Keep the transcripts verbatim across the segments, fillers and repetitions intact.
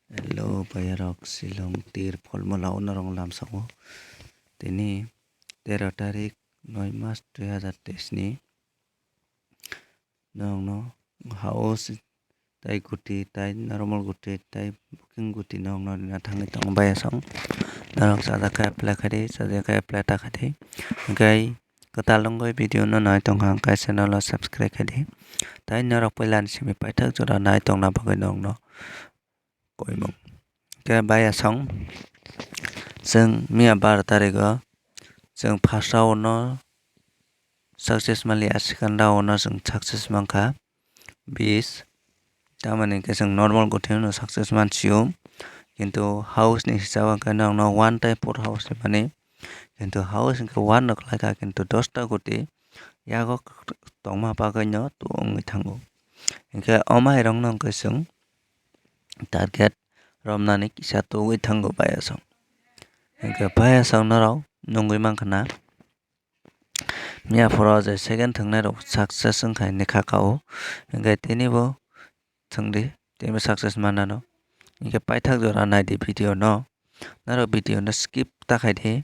Hello, bayarok, Shillong tir pholmala o norok lamsao. Tini tero tarik noi mas dui hazar teis ni norokno house tai guti, tai normal guti, tai booking guti norokno rina thangwi tongo bayasong. Norok chajak khe apply khaidi, chajak khe apply ta khaidi. Hwnkhe kwtal wngwi video no nai tongkha, hwnkhe channel o subscribe khaidi. Tai norok puila ni simi paithak jora nai tongna bagwi norokno koimung. Hwnkhe bayasong chwng miya baro tarigo chwng first round no success manliya, second round no chwng success mankha bis. Tamoni hwnkhe chwng normal guti no success mansio, kintu house ni hisab hwnkhe norokno one tai four house ni mani, kintu house hwnkhe one no kwlaikha, kintu dosta guti yago tongma bagwi no tongwi thango. Hwnkhe o mairokno hwnkhe chwng target romnani kisa tugwi thango bayasong. Hwnkhe bayasong norok nungwi mankha na, miya phuru je second thwngnairok success wngkha hinwi kha kao, hwnkhe tinibo thwngdi, tinibo success mannano. Hwnkhe paithak jora naidi video no, norok video no skip ta khaidi,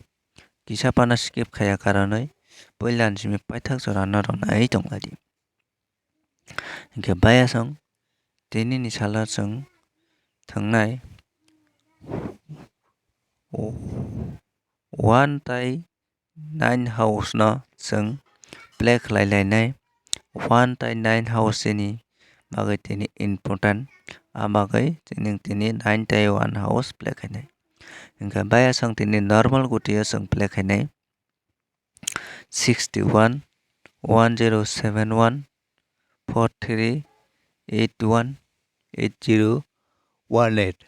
kisa phano skip khaiya karonwi puila ni simi paithak jora norok naiwi tonglaidi. Hwnkhe bayasong tinini salo chwng thwngnai one tai nine house no chwng play khlai lainai. One tai nine house chini bagwi tini important, a bagwi chini tini nine tai one house play khainai. Hwnkhe bayasong tini normal guti o chwng play khainai. Sixty one, one zero seven one, four three eight one, eight zero one eight.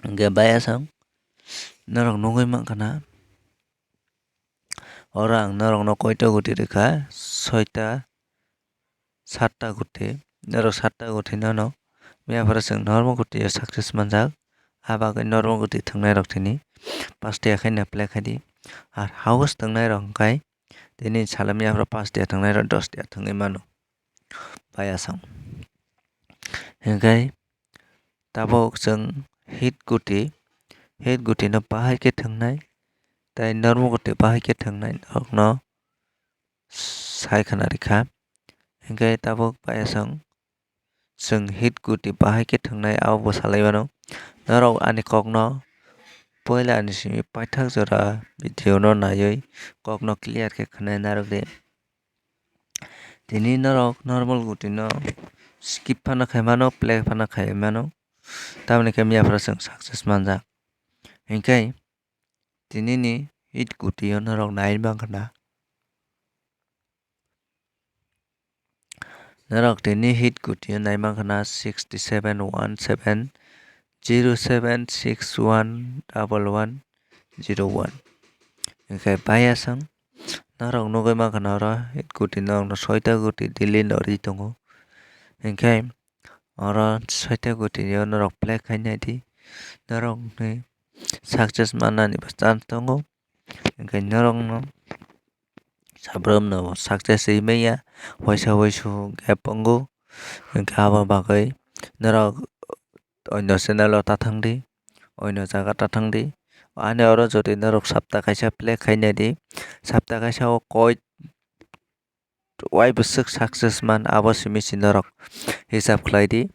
Hwnkhe bayasong norok nugwi mankha na, oro ang norokno koito guti rwkha, soita satta guti, norok satta guti no no. Miya phuru chwng normal guti o success manjak, a bagwi normal guti thwngnairok tini pastiya khe no play khaidi. Ar house thwngnairok hwnkhe tini salo miya phuru pastiya thwngnairok dostiya thwngwi mano bayasong. Hwnkhe tabuk chwng hit guti, hit guti no bahai khe thwngnai tei normal guti bahai khe thwngnai norokno sai khna rikha. Hwnkhe tabuk bayasong chwng hit guti bahai khe thwngnai abo bo salai mano. Norok ani kokno puila ni simi paithak jora video no naiwi kokno clear khe khwnai narwk di. Tini norok normal guti no skip phano khai mano, play phano khai mano, tamoni khe miya phuru chwng success manjak. Hwnkhe tinini hit guti o norok nai mankha na. Norok tini hit guti o nai mankha na sixty seven one seven zero seven six one double one zero one. Hwnkhe bayasong norok nugwi mankha na oro hit guti norokno soita guti daily no ri tongo. Hwnkhe oro soita guti o norok play khai naidi, norokni success mannani bo chance tongo. Hwnkhe norokno sabrumno success ri manya, waisa waisu khe pongo. Hwnkhe abo bagwi norok oino channel o ta thangdi, oino jaga ta thangdi. Ani oro jodi norok sapta kaisa play khai naidi, sapta kaisa o koi wai bwswk success man, abo simi si norok hisab khlai di.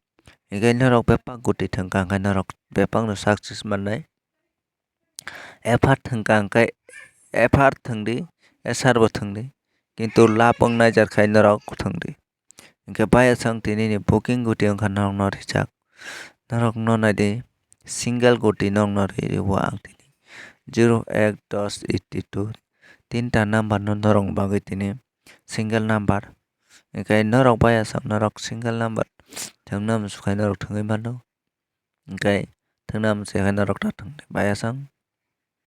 Hwnkhe norok bebak guti thwngkha hwnkhe norok bebak no success mannai. Effort thwngkha hwnkhe effort thwngdi, esar bo thwngdi, kintu lab wng naijar khai norok thwngdi. Hwnkhe bayasong tini ni booking guti wngkha norokno rijak. Norokno naidi single guti norokno ri rio ang tini. Zero ek dos eighty two tinta number no norok bagwi tini single number. Hwnkhe norok bayasong norok single number thwngna muchung khai norok thwngwi mano. Hwnkhe thwngna muchung khai norok ta thwngdi bayasong.